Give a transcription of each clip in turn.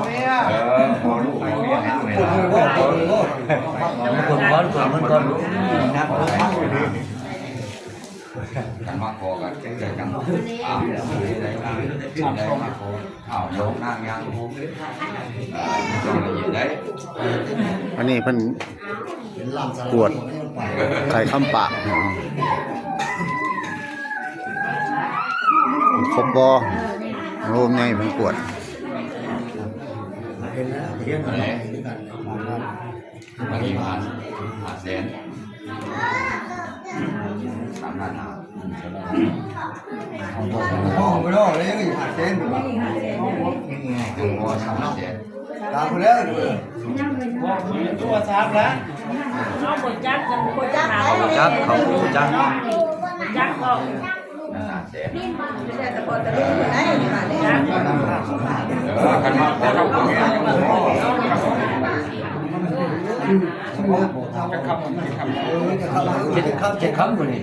ເອີ ຂໍລູກໃຫ້ເມຍໃຫ້ລູກໃຫ້ຫຼານ ເພິ່ນກ່ອນ ເພິ່ນກ່ອນ ກັນມາຂໍກັນ ເຈົ້າຈັງຖາມ ຜູ້ໃດ ຜູ້ໃດ ຜູ້ໃດມາຂໍ ອ້າວ ນ້ອງນາງຍັງ ເອີ ຕ້ອງລະອຽດໄດ໋ ອັນນີ້ເພິ່ນກວດໄຂ່ຄຳປາກ ຄົບບໍ່? ໂອ້ ໃຫຍ່ເພິ່ນກວດ ອັນນີ້ຫ້າ ຫ້າແສນ ສາມລ້ານຫ້າ ຫ້ອງບໍ່ໄດ້ເລີຍ ຫ້າແສນ ຫ້ອງບໍ່ສາມແສນ ຕາມພຸ້ນແລ້ວ ບໍ່ມີຕົວສາມລ້ານ ເຮົາບໍ່ຈັກກັນ ບໍ່ຈັກ ເຂົາບໍ່ຈັກ ເຂົາບໍ່ຈັກ ຈັກກໍ ເຈັດຄຳ ເຈັດຄຳ ມື້ນີ້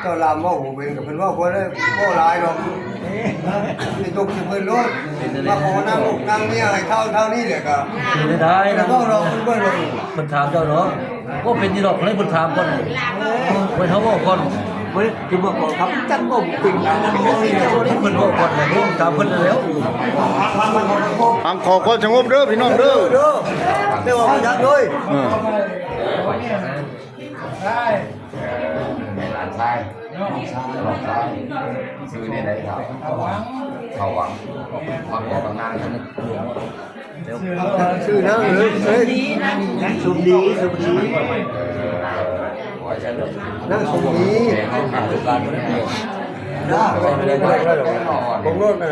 ເຈົ້າລາມເວົ້າບໍ່ເປັນ ກໍເພິ່ນເວົ້າບໍ່ໄດ້ ເວົ້າຫຼາຍດອກ ໄປຕົກໃສ່ເພິ່ນໂລດ ມາຂໍນາງລູກນາງເມຍໃຫ້ເທົ່າ ເທົ່ານີ້ແຫຼະ ກໍເປັນໄດ້ ເພິ່ນເວົ້າດອກ ເພິ່ນເບິ່ງດອກ ເພິ່ນຖາມເຈົ້າເນາະ ບໍ່ເປັນຢູ່ດອກ ເພິ່ນຖາມກ່ອນ ເພິ່ນເຮົາເວົ້າກ່ອນ ບໍ່ໄດ້ ຄືບໍ່ຂໍຄຳຈັກບໍ່ເປັນ ເພິ່ນເວົ້າກ່ອນ ຖາມເພິ່ນແລ້ວ ຟັງຂໍຄວາມສະຫງົບເດີ ພີ່ນ້ອງເດີ ເດີ ໄດ້ອອກມາຈັກເລີຍ ເອີ ຫຼານຊາຍ ນ້ອງຊາຍ ຊື່ແນວໃດເຖົ້າ? ເຖົ້າຫວັງ ເຂົ້າຫວັງ ມາຂໍກັບນາງ ຊື່ນາງເອີຍ ເອີຍ ສົມດີ ສົມດີ ນາງສົມດີ ເບິ່ງໂລດນະ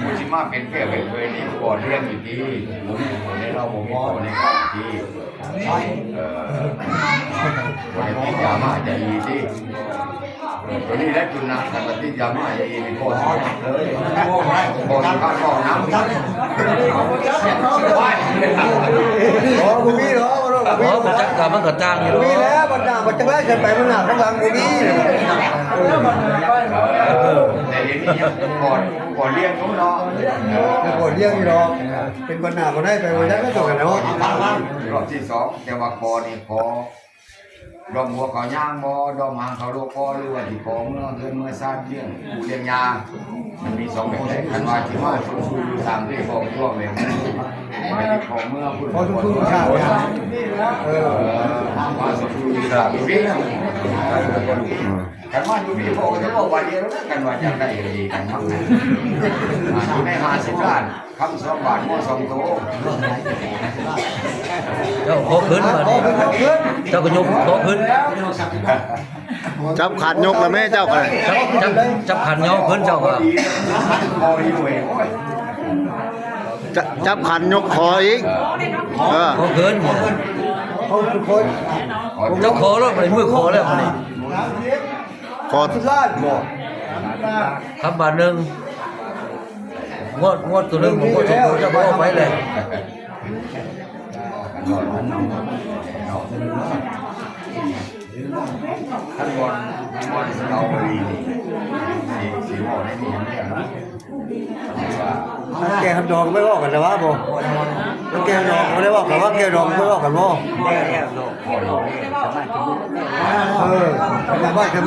ຜູ້ຊິມາເປັນແຂກເປັນເຄີຍນີ້ ຂໍລ້ຽງຢູ່ຕິ ບໍ່ມີໃນເຮົາບໍ່ມີພໍ່ໃນເຂົາຕິ ເອີ ບໍ່ໄດ້ຕິດຢາມາຢາອີຕິ ໂຕນີ້ແຫຼະຈຸນນະ ຄັນວ່າຕິດຢາມາຢາອີນີ້ ພໍ່ຊິເລີຍ ພໍ່ຊິພາເວົ້ານຳ ໂອ້ ບໍ່ມີດອກ ບໍ່ມີດອກ ບໍ່ຈັກກໍມັນກໍຕ່າງຢູ່ ບໍ່ມີແລ້ວ ບັນດາ ບັນຈັກໄດ້ໃສ່ໄປ ມັນໜ້າຂ້າງຫຼັງບໍ່ມີ ເອີ ແຕ່ດຽວນີ້ຍັງກອດ ກອດລ້ຽງຢູ່ເນາະ ກອດລ້ຽງຢູ່ດອກ ເປັນບັນດາບໍ່ໄດ້ໄປບໍ່ຈັກແລ້ວຕົວກັນເນາະ ຮອບທີສອງ ແຕ່ວ່າຂໍນີ້ຂໍ ດອມຫົວເຂົາຍ່າງບໍ່ ດອມຫາງເຂົາໂລກບໍ່ ຫຼືວ່າຊິຂໍເມືອເຮືອນເມືອຊານລ້ຽງປູ່ລ້ຽງຍ່າ ມັນມີສອງແບບໃດ ຄັນວ່າຊິມາສົມສູ່ຢູ່ສາມເດ້ ບອກຕົວແມ່ນ ໄປຂໍເມືອພຸ້ນ ຂໍສົມສູ່ຢູ່ສາມ ເອີ ມາສົມສູ່ຢູ່ສາມເດ້ ອືມ ຄັນມາຢູ່ພີ້ ພໍ່ກໍຈະບອກວ່າດຽວນະ ຄັນວ່າຢາກໄດ້ກໍດີກັນເນາະ ຢູ່ໃນຫ້າສິບລ້ານ ຄຳສອງບາດ ງົວສອງໂຕ ເຈົ້າຂໍຄືນບາດນີ້ ເຈົ້າກໍຍົກຂໍຄືນ ຈັບຂັນຍົກລະແມ່ເຈົ້າກໍໄດ້ ຈັບ ຈັບ ຈັບຂັນຍໍຄືນເຈົ້າກໍ ຈັບ ຈັບຂັນຍົກຂໍອີກ ເອີ ຂໍຄືນ ເຈົ້າຂໍແລ້ວບາດນີ້ ມື້ຂໍແລ້ວບາດນີ້ ຂໍສິບລ້ານບໍ່ ຄຳບາດໜຶ່ງ ງວດ ງວດໂຕໜຶ່ງ ງວດໂຕໜຶ່ງ ເຈົ້າບໍ່ເອົາໄປເລີຍ ຄັນບ່ອນ ບ່ອນເຮົາບໍ່ດີນີ້ ຊິ ຊິເວົ້າໄດ້ມີຫຍັງແດ່ນະ? ແກ້ວຮັບດອງໄປເວົ້າກັນແລ້ວວ່າບໍ່? ແກ້ວດອງບໍ່ໄດ້ເວົ້າກັນວ່າ ແກ້ວດອງໄປເວົ້າກັນບໍ່? ເອີ ບ້ານກັນ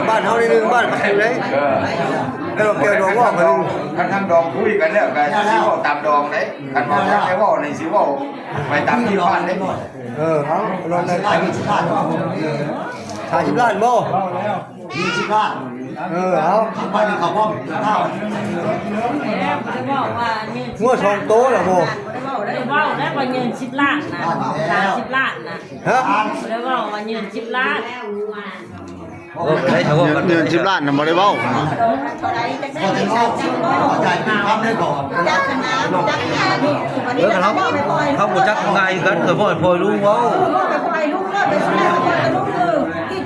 ບ້ານເຮົານີ້ໜຶ່ງ ບ້ານກັນເລີຍ ເອີ ແລ້ວແກ້ວດອງເວົ້າກັນ ຄັນທາງດອງຄຸຍກັນແລ້ວກໍຊິເວົ້າຕາມດອງເດ້ ຄັນວ່າບໍ່ໄດ້ເວົ້ານີ້ຊິເວົ້າໄປຕາມທີ່ບ້ານເດ້ ເອີ ເອົາ ລອງໄດ້ ສາມສິບລ້ານບໍ່? ຍິງສິບລ້ານ ເອີ ເອົາ ບ້ານເຂົາພ້ອມ ງົວສອງໂຕລະບໍ່? ບໍ່ໄດ້ເວົ້າ ໄດ້ເວົ້າແລ້ວວ່າຍິງສິບລ້ານນະ ສາມສິບລ້ານນະ ຮະ? ບໍ່ໄດ້ເວົ້າວ່າຍິງສິບລ້ານ ເອີ ໄດ້ເທົ່າກັນ ຍິງສິບລ້ານນະ ບໍ່ໄດ້ເວົ້າ ເອີ ຄັນເຮົາ ເຮົາບໍ່ຈັກງ່າຍຄືກັນ ກໍບໍ່ໃຫ້ປ່ອຍລຸງເວົ້າ ປ່ອຍລຸງເວົ້າ ໄປແລ້ວ ປ່ອຍລຸງເອີ ຄິດ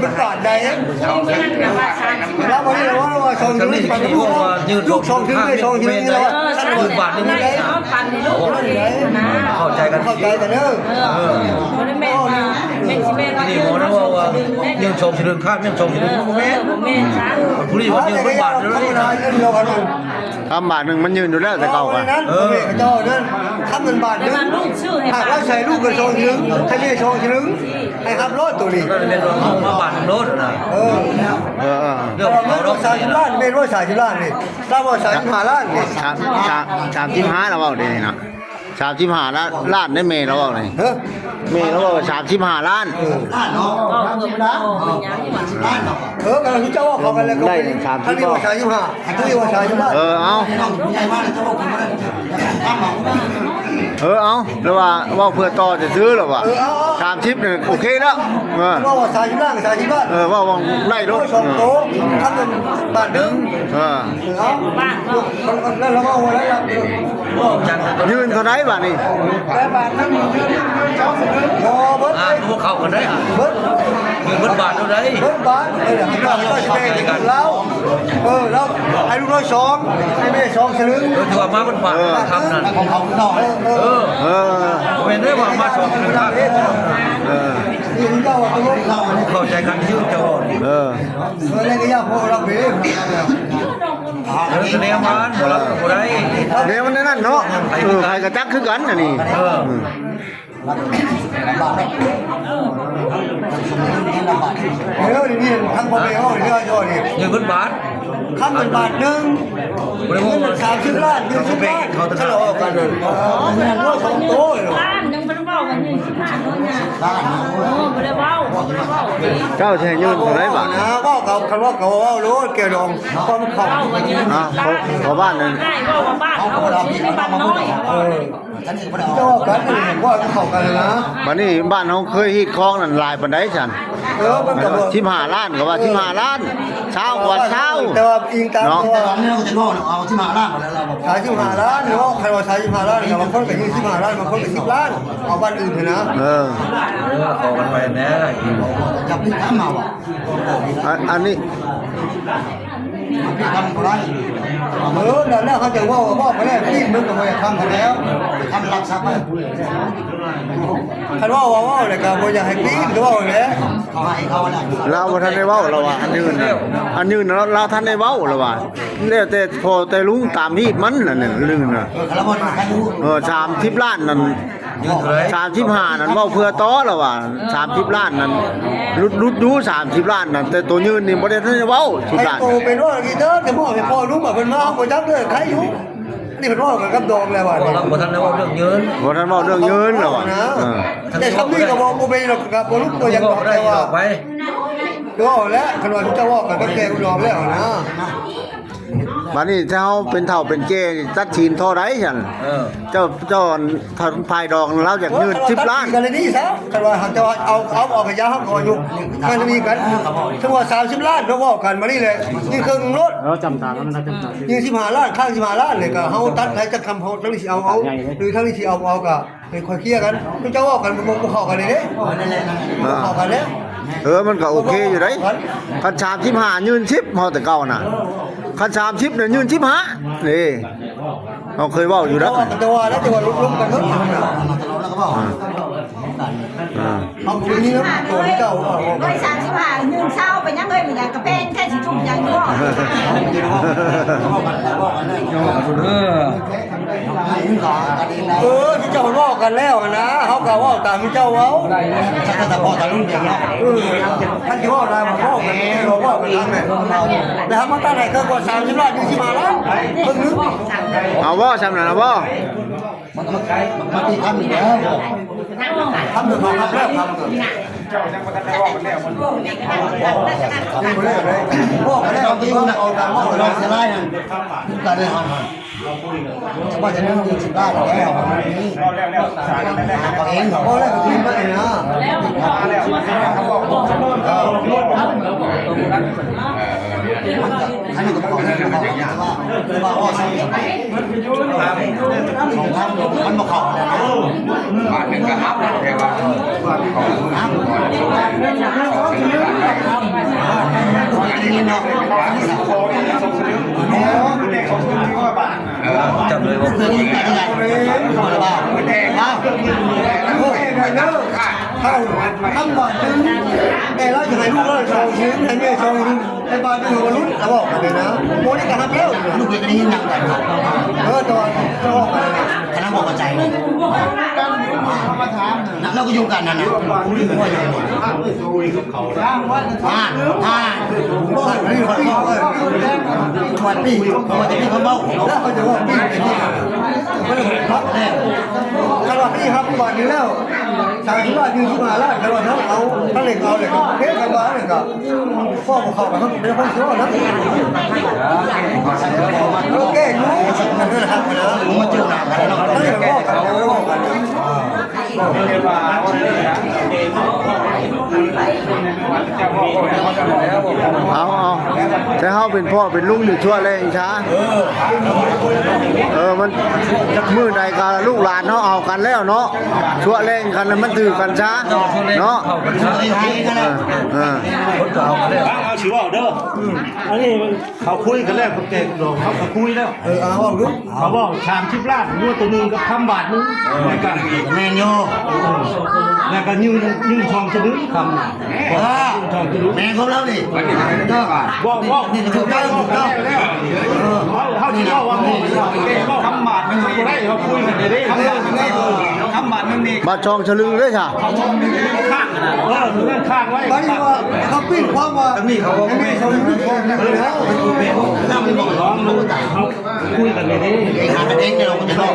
ເປັນບາດໃດ? ລາວບໍ່ໄດ້ວ່າ ວ່າສອງຊຶງ ປັນລູກ ລູກສອງຊຶງ ໄດ້ສອງຊຶງນີ້ລະວ່າ ເອີ ຊັ້ນ ບາດໜຶ່ງ ເອີ ເອົາປັນໃຫ້ລູກເອງນະ ເຂົ້າໃຈກັນ ເຂົ້າໃຈກັນເດີ ເອີ ບໍ່ໄດ້ແມ່ນວ່າ ແມ່ນຊິແມ່ນວ່າ ນີ້ໝໍນະວ່າ ວ່າຍັງສອງຊະລຶງ ຄາດຍັງສອງຊະລຶງ ເອີ ບໍ່ແມ່ນ ບໍ່ແມ່ນຈ້າ ຜູ້ນີ້ວ່າຢືມເງິນບາດເດີ ຄຳບາດໜຶ່ງມັນຢືນຢູ່ແລ້ວແຕ່ເກົ່າກະ ເອີ ເຈົ້ານັ້ນ ຄຳເງິນບາດໜຶ່ງ ຫາກວ່າໃສ່ລູກກະສອງຊະລຶງ ໃຫ້ແມ່ສອງຊະລຶງ ໃຫ້ຮັບໂລດໂຕນີ້ ນັ້ນແມ່ນວ່າເອົາມາບາດໜຶ່ງໂລດນະ ເອີ ເອີ ເອີ ເລື່ອງຂອງເຮົາດອກ ສາມສິບລ້ານ ແມ່ນບໍ່ ສາມສິບລ້ານນີ້ ລາວເວົ້າສາມສິບຫ້າລ້ານນີ້ ສາມ ສາມ ສາມສິບຫ້າລາວເວົ້າເດນີ້ນະ ສາມສິບຫ້າລ້ານ ລ້ານໃດແມ່ລາວເວົ້ານີ້ ເອີ ແມ່ລາວເວົ້າສາມສິບຫ້າລ້ານ ເອີ ເອີ ກໍຄືເຈົ້າເວົ້າເຂົ້າກັນແລ້ວ ກໍໄດ້ສາມສິບ ອັນນີ້ວ່າສາມສິບຫ້າ ອັນນີ້ວ່າສາມສິບລ້ານ ເອີ ເອົາ ເອີ ເອົາ ແລ້ວວ່າເວົ້າເພື່ອຕໍ່ຊື່ໆ ແລ້ວວ່າ ເອີ ເອົາ ເອົາ ສາມສິບນີ້ໂອເຄແລ້ວ ເອີ ເວົ້າວ່າສາມສິບລ້ານ ສາມສິບລ້ານ ເອີ ເວົ້າວ່າໄດ້ໂລດ ສອງໂຕ ຄັນເປັນບາດໜຶ່ງ ເອີ ເອີ ເອົາ ແລ້ວເຮົາເວົ້າວ່າໄດ້ລະ ຢືນເທົ່າໃດບາດນີ້? ບໍ່ເບິດ ອ່າ ເຂົາກໍໄດ້ ອ່າ ເບິດ ເບິດບາດເທົ່າໃດ? ເບິດບາດ ເອີ ເຮົາຊິແບ່ງກັນ ລາວ ເອີ ລາວໃຫ້ລູກລາວສອງ ໃຫ້ແມ່ສອງສະລຶງ ເອີ ຖືວ່າມາເບິດບາດ ເອີ ຄຳນັ້ນ ເອີ ເອີ ເອີ ບໍ່ແມ່ນເດີວ່າມາສອງສະລຶງ ເອີ ເຂົ້າໃຈກັນຊື່ເຈົ້າ ເອີ ເອີ ແລ້ວກໍຢ່າພໍລະເບ ເອີ ແນວມັນບໍ່ລະບໍ່ໄດ້ ແນວມັນແນວນັ້ນເນາະ ເອີ ໃຜກໍຈັກຄືກັນອັນນີ້ ເອີ ເອີ ເອີ ນີ້ທາງພໍ່ແມ່ເຮົາເດີ ເອີ ນີ້ເງິນບາດ ຄຳເປັນບາດໜຶ່ງ ບໍ່ໄດ້ເວົ້າ ເງິນສາມສິບລ້ານ ເງິນສິບລ້ານ ເຂົາທະນາດກັນນັ້ນ ເອີ ເງິນສອງໂຕເນາະ ລ້ານຍັງບໍ່ໄດ້ເວົ້າກັນ ເງິນສິບລ້ານເນາະ ເອີ ບໍ່ໄດ້ເວົ້າ ບໍ່ໄດ້ເວົ້າ ເຈົ້າຊິໃຫ້ຢືມເທົ່າໃດບາດ? ເວົ້າເຂົາ ຄັນວ່າເຂົາເວົ້າໂລດ ແກ້ວດອງ ຄວາມເຂົາ ອ່າ ເຂົາ ເຂົາບ້ານນັ້ນ ເວົ້າວ່າບ້ານເຮົາ ເຂົາບໍ່ໄດ້ເອົາ ເອີ ເຈົ້າກັນນີ້ ວ່າເຂົ້າກັນນະ ບັດນີ້ບ້ານເຮົາເຄີຍຮີດຄອງນັ້ນຫຼາຍປານໃດຊັ້ນ? ເອີ ມັນກໍບໍ່ ສິບຫ້າລ້ານ ກໍວ່າສິບຫ້າລ້ານ ຊາວກວ່າຊາວ ແຕ່ວ່າອີງຕາມ ເນາະ ທີ່ວ່າ ເອົາສິບຫ້າລ້ານ ສາມສິບຫ້າລ້ານເນາະ ຄັນວ່າສາມສິບຫ້າລ້ານ ກໍບາງຄົນກໍຢືນສິບຫ້າລ້ານ ບາງຄົນກໍສິບລ້ານ ເອົາບ້ານອື່ນຫັ້ນນະ ເອີ ເອີ ຂໍກັນໄປແດ່. ອືມ ຈັບນີ້ທຳມາວ່າ ອັນ ອັນນີ້ ເອີ ນັ້ນແຫຼະ ເຂົາຈະເວົ້າ ເວົ້າໄປແລ້ວ ປີນມັນກໍບໍ່ຢາກທຳກັນແລ້ວ ທຳລັກຊັບ ຄັນເວົ້າ ເວົ້າ ເວົ້າແລ້ວກໍບໍ່ຢາກໃຫ້ປີນ ກໍເວົ້າແຫຼະ ເຂົາໃຫ້ເຂົານະ. ລາວບໍ່ທັນໄດ້ເວົ້າ ລາວວ່າອັນອື່ນນະ ອັນອື່ນນະ ລາວທັນໄດ້ເວົ້າ ລາວວ່າ ແລ້ວແຕ່ພໍ່ແຕ່ລຸງຕາມຮີດມັນ ອັນນັ້ນເລື່ອງນະ. ເອີ ລາວບໍ່ໄດ້ໃຫ້ຮູ້ ເອີ ສາມສິບລ້ານນັ້ນ ສາມສິບຫ້ານັ້ນເວົ້າເພື່ອຕໍ່ລະວ່າ ສາມສິບລ້ານນັ້ນ ຫຼຸດ ຫຼຸດຢູ່ສາມສິບລ້ານນັ້ນ ແຕ່ໂຕຍື່ນນີ້ບໍ່ໄດ້ທັນໄດ້ເວົ້າສິບລ້ານ. ໃຫ້ໂຕເປັນວ່າກີເດີ ແຕ່ບໍ່ໃຫ້ພໍ່ລຸງເພິ່ນມາ ເຮົາບໍ່ຈັກເດີ ໃຄຢູ່. ອັນນີ້ເພິ່ນເວົ້າກັນກັບດອງແລ້ວວ່າ ເວົ້າແລ້ວບໍ່ທັນໄດ້ເວົ້າເລື່ອງຍື່ນ ບໍ່ທັນເວົ້າເລື່ອງຍື່ນລະວ່າ. ເອີ ແຕ່ຄຳນີ້ກໍບໍ່ ບໍ່ເປັນດອກ ກໍບໍ່ລຸກບໍ່ຫຍັງດອກ ແຕ່ວ່າເວົ້າແລ້ວ ຄັນວ່າເຈົ້າເວົ້າກັນກັບແຕ່ດອງແລ້ວນະ. ບາດນີ້ຖ້າເຮົາເປັນເຖົ້າເປັນແກ່ນີ້ ຕັດສິນທໍ່ໃດຊັ້ນ? ເອີ ເຈົ້າ ເຈົ້າ ອັນ ຝ່າຍດອງລາວຢາກຍື່ນສິບລ້ານ ກໍເລີຍນີ້ຊະ. ຄັນວ່າເຮົາຈະເອົາ ເອົາ ເອົາກະຢາ ເຮົາກໍຢູ່ ມັນມີກັນ ສົມມຸດວ່າສາມສິບລ້ານ ເຮົາເວົ້າກັນມານີ້ແຫຼະ ຍິງເຄິ່ງໂລດ ເອີ ຈຳຕາມ ມັນຈຳຕາ ຍິງສິບຫ້າລ້ານ ຄ້າງສິບຫ້າລ້ານ ແລ້ວກໍເຮົາຕັດໃຫ້ຈັກຄຳ ເຮົາທັງນີ້ຊິເອົາ ເອົາ ຫຼືທັງນີ້ຊິເອົາ ເອົາ ກໍ ໃຫ້ຂ້ອຍເຄລຍກັນ ເຈົ້າເວົ້າກັນບໍ່ ບໍ່ເຂົ້າກັນເດ້ ບໍ່ເຂົ້າກັນແລ້ວ. ເອີ ມັນກໍໂອເຄຢູ່ເດ້ ຄັນສາມສິບຫ້າຍື່ນສິບ ເຮົາແຕ່ເກົ່ານະ ຄັນສາມສິບນະຍື່ນສິບຫ້າເດ້ ເຮົາເຄີຍເວົ້າຢູ່ດອກ ແຕ່ວ່າ ແຕ່ວ່າຫຼຸດລົງກັນເນາະ. ເອົາຄືນີ້ນະ ໂຕເຈົ້າເວົ້າ ຮ້ອຍສາມສິບຫ້າ ຍື່ນຊາວ ເປັນຫຍັງເອີຍ ມັນກະແພງແທ້ ຊິທຸກຫຍັງຢູ່ບໍ່? ເອີ ເອີ ທີ່ເຈົ້າເວົ້າກັນແລ້ວຫັ້ນນະ ເຮົາກໍເວົ້າຕາມທີ່ເຈົ້າເວົ້າ ເອີ ຄັນຊິເວົ້າຫຼາຍ ເວົ້າກັນ ເວົ້າກັນນຳແມ່ ແລ້ວເຮົາມາຕັດໃຫ້ເກີນກວ່າສາມສິບລ້ານ ສີ່ສິບຫ້າລ້ານ ເບິ່ງດູ ເອົາບໍ່ ຊ່ຳນັ້ນເອົາບໍ່? ມັນ ມັນ ມັນ ມັນມີຄຳອີກແລ້ວ ຄຳເດີມເຮົາຮັບແລ້ວ ຄຳເດີມ ເຈົ້າຍັງບໍ່ທັນໄດ້ເວົ້າກັນແລ້ວ ມັນ ເວົ້າກັນແລ້ວ ເວົ້າກັນແລ້ວ ເອົາຕາມເວົ້າກັນເສຍຫຼາຍຫັ້ນ ການໄດ້ຮັບຫັ້ນ ວ່າຈະມີເງິນສິບລ້ານແລ້ວ ເວົ້າແລ້ວ ເຮົາເອງ ເວົ້າແລ້ວກໍຄືມັນນະ ເອີ ອັນນັ້ນກໍບໍ່ເຂົ້າໃນ ເຂົາວ່າ ວ່າ ວ່າ ມັນບໍ່ເຂົ້າແລ້ວນະ ບາດໜຶ່ງກໍຮັບແລ້ວ ແຕ່ວ່າ ອັນນີ້ເນາະ ເອີ ຈັບເລີຍ ເຮົາທຳບາດໜຶ່ງ ແຕ່ລາວຈະໃຫ້ລູກລາວສອງຊຶ້ງ ໃຫ້ເມຍສອງຊຶ້ງ ແຕ່ບາດໜຶ່ງບໍ່ຫຼຸດ ລາວບອກກັນເລີຍນະ ໂມນີ້ກໍຮັບແລ້ວ ລູກເປັນອັນນີ້ນຳກັນ ເອີ ແຕ່ວ່າ ແຕ່ວ່າ ອັນນັ້ນບໍ່ເຂົ້າໃຈເລີຍ ລາວກໍຢູ່ກັນນັ້ນນະ ວ່າຫຍັງ ອ່າ ອ່າ ບໍ່ ບໍ່ ບໍ່ ບໍ່ ປີ ເຂົາຈະມີຄຳເວົ້າ ເຂົາຈະເວົ້າປີ ມັນຮັບແລ້ວ ຄັນວ່າທີ່ຮັບບາດນີ້ແລ້ວ ສາມສິບລ້ານ ສີ່ສິບຫ້າລ້ານ ຄັນວ່າເຮົາເອົາ ຖ້າເລັກເອົາເລີຍ ເຮັດກັນວ່ານັ້ນກໍ ເວົ້າບໍ່ເຂົ້າກັນ ເຮົາກໍບໍ່ໄດ້ຟັງເສຍເນາະ ໂອເຄຢູ່ ມາເຈີໜ້າກັນເນາະ ເອີ ເວົ້າກັນ ເວົ້າກັນ ເອົາ ເອົາ ແຕ່ເຮົາເປັນພໍ່ເປັນລຸງຢູ່ຊົ່ວແລງຊະ ເອີ ມັນ ມື້ໃດກໍລູກຫຼານເຮົາເອົາກັນແລ້ວເນາະ ຊົ່ວແລງກັນ ມັນຖືກກັນຊະເນາະ ເອີ ເອີ ເອົາ ຊິເວົ້າເດີ ອັນນີ້ ເຂົາຄຸຍກັນແລ້ວກັບແກດອງ ເຂົາກໍຄຸຍແລ້ວ ເອີ ເອົາເວົ້າດູ ເຂົາເວົ້າສາມສິບລ້ານ ງົວໂຕໜຶ່ງກັບຄຳບາດໜຶ່ງ ເອີ ແມ່ນຢູ່ ເອີ ແລ້ວກໍຍື່ນ ຍື່ນຊ່ອງສະດຶງຄຳ ອ່າ ຊ່ອງສະດຶງ ແມ່ນຂອງລາວນີ້ ເຈົ້າ ເວົ້າ ເວົ້າ ນີ້ຖືກຕ້ອງ ຖືກຕ້ອງ ເອີ ເຮົາ ເຮົາຊິເວົ້າວ່າ ຄຳບາດໜຶ່ງບໍ່ໄດ້ ເຮົາຄຸຍກັນໄດ້ເດ້ ຄຳບາດໜຶ່ງນີ້ ບາດຊ່ອງສະດຶງເດ້ຊະ ເອີ ຄ້າງໄວ້ ບາດນີ້ວ່າເຂົາປີ້ນຄວາມວ່າ ທາງນີ້ເຂົາບໍ່ ເຮົາ ເຮົາ ເຮົາ ຄຸຍກັນເດ້ ເອງຫາກັນເອງເດີ ເຮົາຈະເວົ້າ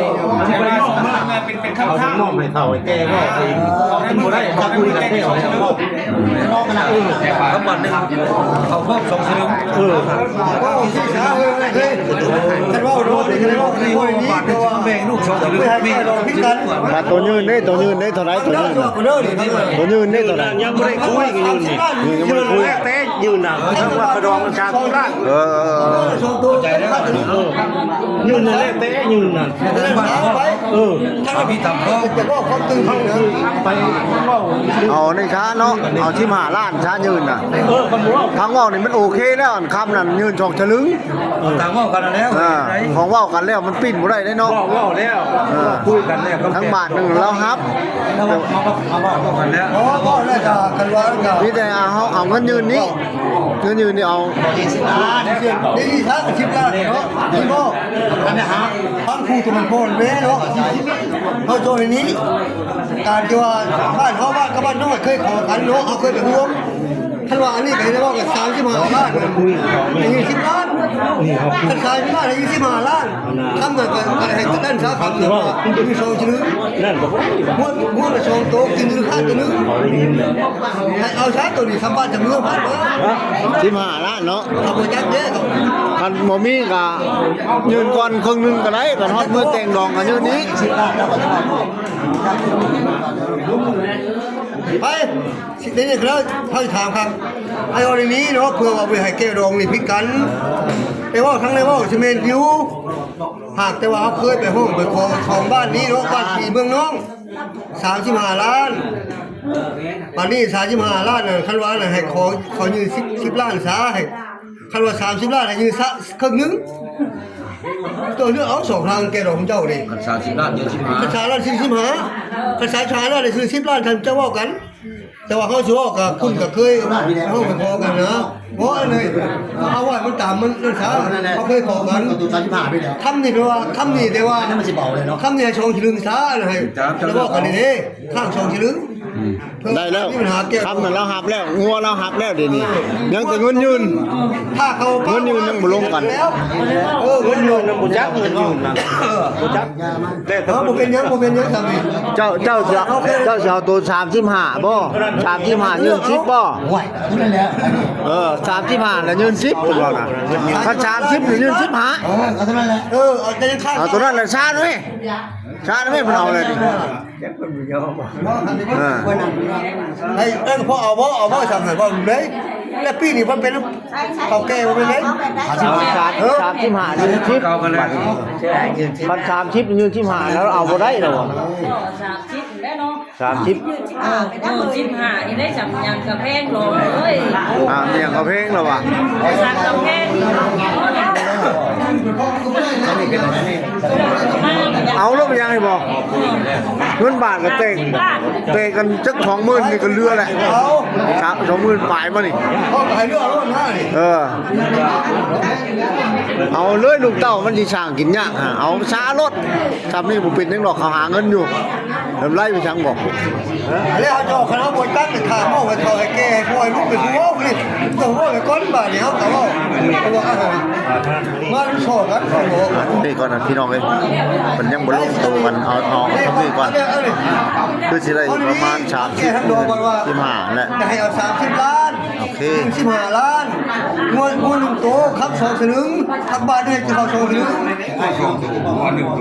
ເປັນ ເປັນຄຳຖາມ ເອົາມອບໃຫ້ເຖົ້າໃຫ້ແກ່ເວົ້າເອງ ເຂົາກິນບໍ່ໄດ້ ເຂົາຄຸຍກັນເດ້ ເຮົາຈະເວົ້າ ເອີ ຄຳບາດໜຶ່ງ ເອົາເພີ່ມສອງສະລຶງ ເອີ ຄັນເວົ້າໂດນນີ້ ຄັນເວົ້າໂດນນີ້ ແບ່ງລູກສອງສະລຶງ ບາດໂຕຍື່ນເດ້ ໂຕຍື່ນເດ້ ເທົ່າໃດໂຕຍື່ນນະ ໂຕຍື່ນເດ້ ເທົ່າໃດ ຍັງບໍ່ໄດ້ຄຸຍກັນຢູ່ນີ້ ນີ້ຍັງບໍ່ໄດ້ຄຸຍ ແຕ່ຢືນນະ ເອີ ຢືນນັ້ນແຫຼະ ແຕ່ຢືນນັ້ນ ເອີ ເອົານີ້ຊະເນາະ ເອົາສິບຫ້າລ້ານຊະຢືນນະ ເອີ ທາງເວົ້ານີ້ມັນໂອເຄແລ້ວ ອັນຄຳນັ້ນຢືນສອງສະລຶງ ເອີ ທາງເວົ້າກັນແລ້ວ ເອີ ຂອງເວົ້າກັນແລ້ວ ມັນປິ່ນບໍ່ໄດ້ເດ້ເນາະ ເວົ້າແລ້ວ ເອີ ຄຸຍກັນແລ້ວ ທັງບາດໜຶ່ງລາວຮັບ ເວົ້າກັນແລ້ວ ມີແຕ່ເຮົາເອົາເງິນຢືນນີ້ ເງິນຢືນນີ້ເອົາ ນີ້ຊະສິບລ້ານເນາະ ນີ້ບໍ່ ອັນນີ້ຫາ ຟັງຜູ້ຕົວມັນໂພນເດ້ເນາະ ເຮົາໂຈໃນນີ້ ການທີ່ວ່າບ້ານເຮົາ ບ້ານກັບບ້ານນ້ອຍເຄີຍຂໍກັນເນາະ ເຮົາເຄີຍໄປຮ່ວມ ຄັນວ່າອັນນີ້ກໍໄດ້ເວົ້າກັນສາມສິບຫ້າລ້ານ ໃຫ້ຢືມສິບລ້ານ ຄັນສາມສິບລ້ານໃຫ້ຢືມສິບຫ້າລ້ານ ຄຳນັ້ນກໍໃຫ້ດ້ານຊາວຄຳນັ້ນວ່າຢູ່ສອງຊື່ ງົວ ງົວລະສອງໂຕ ກິນຢູ່ຂ້າງຕົວໜຶ່ງ ໃຫ້ເອົາຊາຕົວນີ້ສຳປາດຈຳນວນບາດມາ ສິບຫ້າລ້ານເນາະ ເຂົາບໍ່ຈັກເດ້ ຄັນບໍ່ມີກໍຍື່ນກ່ອນເຄິ່ງໜຶ່ງກໍໄດ້ ຄັນຮອດມື້ແຕ່ງດອງກໍຍື່ນອີກ ໄປ ຊິໄດ້ຍິນຄືເຮົາຖາມຄັກ ໄອ້ອອນນີ້ເນາະ ເພື່ອວ່າບໍ່ໃຫ້ແກ້ວດອງນີ້ຜິດກັນ ແຕ່ເວົ້າທັງໃນເວົ້າຊິແມ່ນຢູ່ ຫາກແຕ່ວ່າເຮົາເຄີຍໄປຮ້ອງໄປຂໍສອງບ້ານນີ້ເນາະ ບ້ານພີ່ເມືອງນ້ອງ ສາມສິບຫ້າລ້ານ ບາດນີ້ສາມສິບຫ້າລ້ານນັ້ນ ຄັນວ່ານັ້ນໃຫ້ຂໍ ຂໍຢືມສິບ ສິບລ້ານຊະ ໃຫ້ ຄັນວ່າສາມສິບລ້ານໃຫ້ຢືມຊະເຄິ່ງໜຶ່ງ ຕົວເລືອກເອົາສອງທາງແກ່ດອກຂອງເຈົ້ານີ້ ຄັນສາມສິບລ້ານຢືມສິບຫ້າ ຄັນສາມສິບລ້ານຊື້ສິບຫ້າ ຄັນສາມສິບຫ້າລ້ານໃຫ້ຊື້ສິບລ້ານ ທ່ານເຈົ້າເວົ້າກັນ ແຕ່ວ່າເຮົາຊິເວົ້າກັບຄຸນກໍເຄີຍເຮົາໄປຂໍກັນນະ ບໍ່ອັນນີ້ ເອົາໄວ້ມັນຕາມມັນນັ້ນຊະ ເຮົາເຄີຍຂໍກັນ ຄຳນີ້ແປວ່າ ຄຳນີ້ແຕ່ວ່າ ມັນຊິເບົາເລີຍເນາະ ຄຳນີ້ໃຫ້ສອງສະລຶງຊະ ໃຫ້ເວົ້າກັນດີໆ ຄ້າງສອງສະລຶງ ໄດ້ແລ້ວ ຄຳນັ້ນລາວຮັບແລ້ວ ງົວລາວຮັບແລ້ວ ດຽວນີ້ຍັງແຕ່ເງິນຢືນ ຖ້າເຂົາ ເງິນຢືນຍັງບໍ່ລົງກັນ ເອີ ເງິນຢືນນະ ບໍ່ຈັກເງິນຢືນນະ ບໍ່ຈັກ ເອີ ບໍ່ເປັນຫຍັງ ບໍ່ເປັນຫຍັງ ຊ່ຳນີ້ ເຈົ້າ ເຈົ້າຊິ ເຈົ້າຊິເອົາໂຕສາມສິບຫ້າບໍ່ ສາມສິບຫ້າຢືນສິບບໍ່ ໂອ້ຍ ເອີ ສາມສິບຫ້າລະຢືນສິບ ເພິ່ນວ່ານະ ຄັນສາມສິບລະຢືນສິບຫ້າ ເອີ ເອົາໂຕນັ້ນແຫຼະຊານເວີຍ ຊານເວີຍ ເພິ່ນເອົາແລ້ວນີ້ ເອີ ໃຫ້ ເອີ ພໍເອົາບໍ່ ເອົາບໍ່ ຊ່ຳນັ້ນ ເວົ້າເລີຍ ແລ້ວປີນີ້ເພິ່ນເປັນ ເຖົ້າແກ່ບໍ່ແມ່ນເດ້ ສາມສິບຫ້າ ເອີ ສາມສິບຫ້າ ຢືນສິບ ຄັນສາມສິບຢືນສິບຫ້າແລ້ວເອົາບໍ່ໄດ້ແລ້ວ ສາມສິບແລ້ວເນາະ ສາມສິບ ເອີ ສິບຫ້ານີ້ໄດ້ ສັງຫຍັງກະແພງຫຼອຍເອີຍ ອ່າ ຫຍັງກະແພງແລ້ວວະ ສັງກະແພງ ເອົາລົງໄປຫຍັງໃຫ້ບໍ່ ເງິນບາດກໍແຕກ ແຕກກັນຈັກສອງໝື່ນນີ້ກໍເຫຼືອແຫຼະ ສອງໝື່ນປາຍບໍ່ນີ້ ເອີ ເອົາເລີຍລູກເຕົ້າມັນຊິສ້າງກິນຍາກຫາ ເອົາຊາໂລດ ຊ່ຳນີ້ບໍ່ເປັນຫຍັງດອກ ເຂົາຫາເງິນຢູ່ ແລ້ວໄລ່ໄປສັງບໍ່ ແລ້ວເຈົ້າຄະນະບໍ່ຈັກໄປຖາມເອົາໃຫ້ເຖົ້າໃຫ້ແກ່ໃຫ້ພໍ່ໃຫ້ລູກໄປຜູ້ເວົ້ານີ້ ຕ້ອງເວົ້າໄປກ່ອນບາດນີ້ເຮົາກໍເວົ້າ ມາຊອກກັນ ນີ້ກ່ອນນະພີ່ນ້ອງເອີຍ ເພິ່ນຍັງບໍ່ລົງໂຕກັນ ເອົາ ເອົາ ເອົາຊ່ຳນີ້ກ່ອນ ຄືຊິໄດ້ປະມານສາມສິບ ສິບຫ້າແຫຼະ ໃຫ້ເອົາສາມສິບລ້ານ ໂອເຄ ສິບຫ້າລ້ານ ງົວ ງົວໜຶ່ງໂຕ ຄຳສອງສະລຶງ ທັກບາດນີ້ຈະເຂົ້າສອງສະລຶງ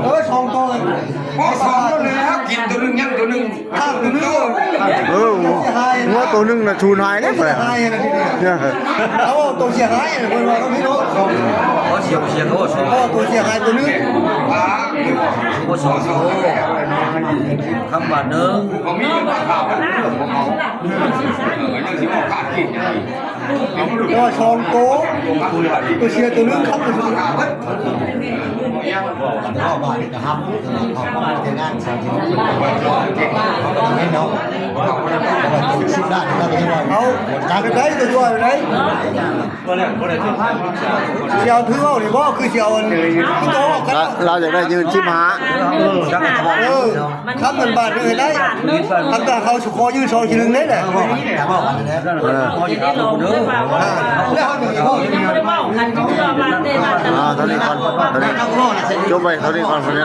ເອີ ສອງໂຕ ບໍ່ສອງໂຕແລ້ວ ກິນໂຕໜຶ່ງ ຍັງໂຕໜຶ່ງ ຂ້າງໂຕໜຶ່ງ ເອີ ງົວໂຕໜຶ່ງນະສູນຫາຍເດ້ ເອົາໂຕເສຍຫາຍ ເພິ່ນວ່າເຂົາມີໂຕ ໂຕເສຍຫາຍໂຕໜຶ່ງ ໂຕເສຍຫາຍໂຕໜຶ່ງ ໂອ້ ສອງໂຕ ຄຳບາດໜຶ່ງ ບໍ່ມີລາຄາ ເອີ ສອງໂຕ ໂຕເສຍໂຕໜຶ່ງ ຄຳໂຕໜຶ່ງ ເອົາ ຈັກໄດ້ຕົວໃດ ຊິເອົາຖືເອົານີ້ບໍ່ ຄືຊິເອົາອັນ ລາວ ລາວຢາກໄດ້ຢືນສິບຫ້າ ເອີ ຄຳເງິນບາດນີ້ໃຫ້ໄດ້ ຄຳຕາເຂົາຊິຂໍຢືນສອງສະລຶງເດ້ແຫຼະ ເອີ ແລ້ວເຮົາ ອ່າ ເທົ່ານີ້ກ່ອນ ເທົ່ານີ້ ຈົບໄວ້ເທົ່ານີ້ກ່ອນ ເທົ່ານີ້